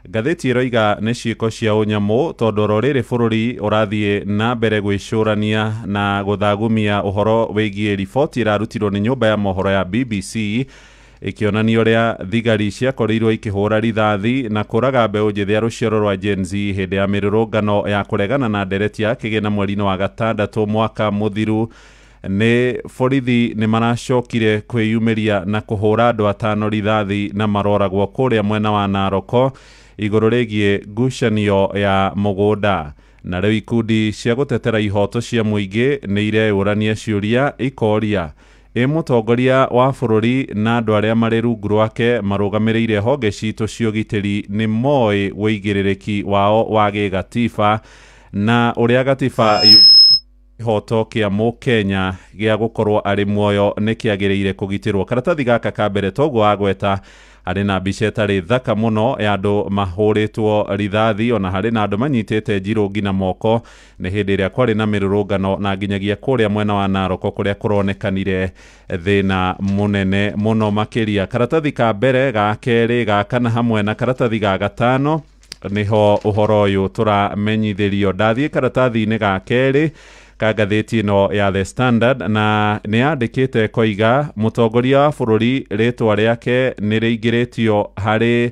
Ngathĩti ĩroiga nĩ ciĩko cia ũnyamũ tondũ oro rĩrĩ bũrũri ũrathiĩ na mbere gwĩcũrania na gũthagumia ũhoro wĩgiĩ riboti ĩrarutirwo nĩ nyũmba ya mohoro ya BBC ĩkĩonania ũrĩa thigari ciakorirwo ikĩhũra rithathi na kũraga mbeũ njĩthĩ a rũciaro rwa Gen Z hĩndĩ ya mĩrũrũngano ya kũregana na ndereti ya kĩgĩna mweri-inĩ wa gatandatũ mwaka mũthiru. Nĩ borithi nĩ maracokire kwĩyumĩria na kũhũra andũ atano rithathi na maroragwo kũrĩa mwena wa Naroko igũrũ rĩgiĩ ngucanio ya mũgũnda. Na rĩu ikundi cia gũtetera ihoto cia mũingĩ nĩ ireyũrania ciũria ikoria ĩ mũtongoria wa bũrũri na andũ arĩa marĩ rungu rwake marũgamĩrĩire honge citũ cia ũgitĩri nĩ moĩ wĩigĩrĩrĩki wao wa gĩgatiba na ũrĩa gatiba kĩhoto kĩa mũkenya gĩa gũkorwo arĩ muoyo nĩ kĩagĩrĩire kũgitĩrwo. Karatathi gaka ka mbere toguo wagweta harĩ na mbica ĩtarĩ thaka mũno ya andũ mahũrĩtwo rithathi, ona harĩ na andũ manyitĩte njirũngi na moko nĩ hĩndĩ ĩrĩa kwarĩ na mĩrũrũngano na nginyagia kũrĩa mwena wa Naroko kũrĩa kũronekanire thĩna mũnene mũno makĩria. Karatathi ka mbere, ga kerĩ, ga kana hamwe na karatathi ga gatano niho ũhoro ũyũ tũramenyithĩrio. Ndathiĩ karatathi-inĩ ga kerĩ ka ngathĩti ĩno ya The Standard na nĩ yandĩkĩte koiga mũtongoria wa bũrũri rĩtwa rĩake nĩ rĩingĩrĩtio harĩ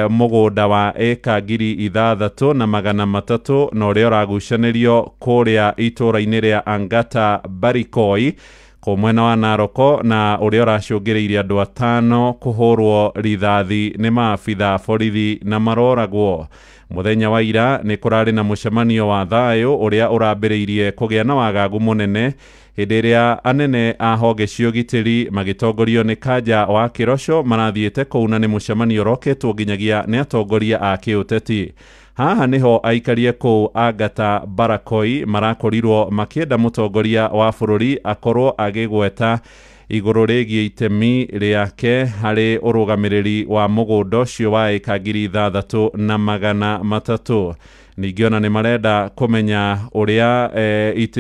mũgũnda wa ĩka 6,300 na ũrĩa ũragucanĩrio kũrĩa itũũra-inĩ rĩa Angata Barikoi kũu mwena wa Naroko na ũrĩa ũracũngĩrĩirie andũ atano kũhũrwo rithathi nĩ maabitha borithi na maroragwo. Mũthenya wa ira nĩ kũrarĩ na mũcemanio wa thayũ ũrĩa ũrambĩrĩirie kũgĩa na wagagu mũnene hĩndĩ ĩrĩa anene a honge cia ũgitĩri magĩtongorio nĩ Kanja wa Kĩroco marathiĩte kũu na nĩ mũcemanio ũroketwo nginyagia nĩ atongoria a kĩũteti. Haha niho aikarie kũu Angata Barakoi marakorirwo makĩenda mũtongoria wa bũrũri akorwo agĩgweta igũrũ rĩgiĩ itemi rĩake harĩ ũrũgamĩrĩri wa mũgũnda ũcio wa ĩka 6,300. Ningĩ ona nĩ marenda kũmenya ũrĩa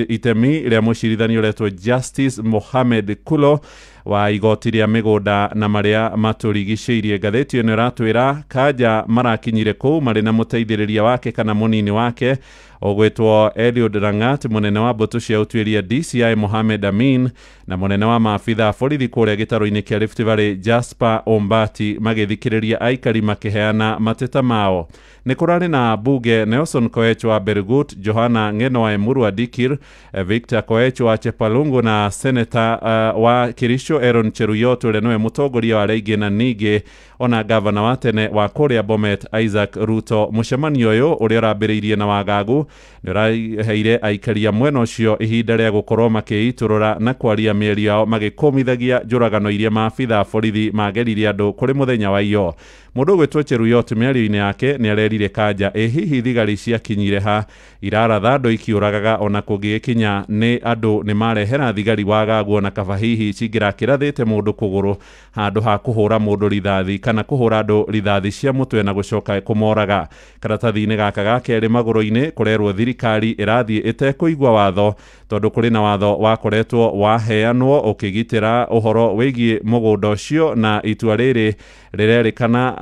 itemi rĩa mũcirithania ũretwo Justice Mohamed Kulo wa igoti rĩa mĩgũnda na marĩa matũrigicĩirie. Ngathĩti ĩno ĩratwĩra Kanja marakinyire kũu marĩ na mũteithĩrĩria wake kana mũnini wake ũgwĩtwo Eliud Langat, mũnene wa mbũtũ cia ũtuĩria DCI Mohamed Amin na mũnene wa maabitha borithi kũrĩa gĩtarũ-inĩ kĩa Rift Valley Jasper Ombati magĩthikĩrĩria aikari makĩheana mateta mao. Nĩ kũrarĩ na mbunge Nelson Koech wa Bergut, Johana Ng'eno wa Emurua Dikir, Victor Koech wa Chepalungu na seneta wa Kericho Aaron Cheruiyot ũrĩa nĩwe mũtongoria wa arĩa aingĩ na ningĩ ona gavana wa tene wa kũrĩa Bomet Isaac Ruto. Mũcemanio ũyũ ũrĩa ũrambĩrĩirie na wagagu nĩ ũraheire aikari a mwena ũcio ihinda rĩa gũkorwo makĩitũrũra na kwaria mĩario yao magĩkũmithagia njũragano iria maabitha borithi mageririe andũ kũrĩ mũthenya wa iyo. Mũndũ ũgwĩtwo Cheruiyot mĩario-inĩ yake nĩ arerire Kanja ĩ hihi thigari ciakinyire ha iraratha andũ ikiũragaga ona kũngĩgĩkinya nĩ andũ nĩ marehera thigari wagagu ona kaba hihi cingĩrakĩrathĩte mũndũ kũgũrũ handũ ha kũhũra mũndũ rithathi kana kũhũra andũ rithathi cia mũtwe na gũcoka kũmoraga. Karatathi-inĩ gaka ga kerĩ magũrũ-inĩ kũrerwo thirikari ĩrathiĩ ĩtekũigua watho tondũ kũrĩ na watho wakoretwo waheanwo ũkĩgitĩra ũhoro wĩgiĩ mũgũnda ũcio na itua rĩrĩ rĩrerĩkana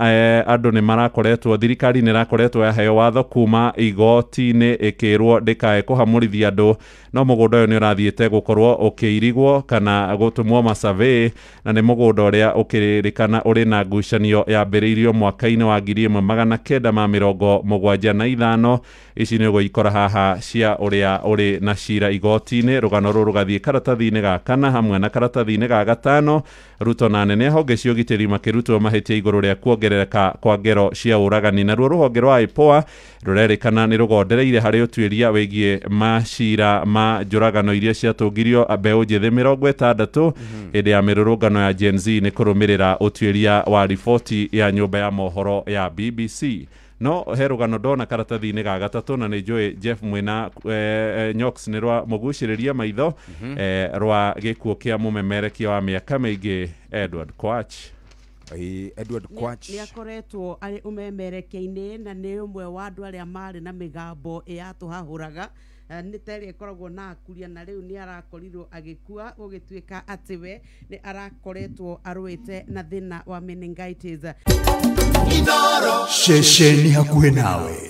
andũ nĩ marakoretwo thirikari nĩ ĩrakoretwo yaheo watho kuma igoti-inĩ ĩkĩrwo ndĩkae kũhamũrithia andũ no mũgũnda ũyũ nĩ ũrathiĩte gũkorwo ũkĩirigwo kana gũtũmwo masurvey na nĩ mũgũnda ũrĩa ũkĩrĩkana ũrĩ na ngucanio yambĩrĩirio mwaka-inĩ wa 1975. Ici nĩ ũgũikora haha cia ũrĩa ũrĩ na cira igoti-inĩ. Rũgano rũrũ rũgathiĩ karatathi-inĩ ga kana hamwe na karatathi-inĩ ga gatano. Ruto na anene a honge cia ũgitĩri makĩrutwo mahĩtia igũrũ rĩa kuongerereka kwa ngero cia ũragani. Naruo rũhonge rwa IPOA rũrerĩkana nĩ rũgondereire harĩ ũtuĩria wĩgiĩ macira ma njũragano iria ciatũngirio mbeũ njĩthĩ 60 hĩndĩ ya mĩrũrũngano ya Gen Z nĩ kũrũmĩrĩra ũtuĩria wa riboti ya nyũmba ya mohoro ya BBC. No he rũgano ndona karatathi-inĩ ga gatatũ na nĩ njũĩ Jeff mwĩna Nyox nĩ rwa mũgucĩrĩria maitho rwa gĩkuũ kĩa mũmemerekia wa mĩaka mĩingĩ Edward Kwach. Edward Kwach nĩ akoretwo arĩ ũmemerekia-inĩ na nĩ ũmwe wa andũ arĩa marĩ na mĩgambo ĩyatũhahũraga Nĩ ta ĩrĩa ĩkoragwo na akuria, na rĩu nĩ arakorirwo agĩkua, gũgĩtuĩka atĩ we nĩ arakoretwo arũĩte na thĩna wa meningitis. Ceceni hakuhĩ nawe.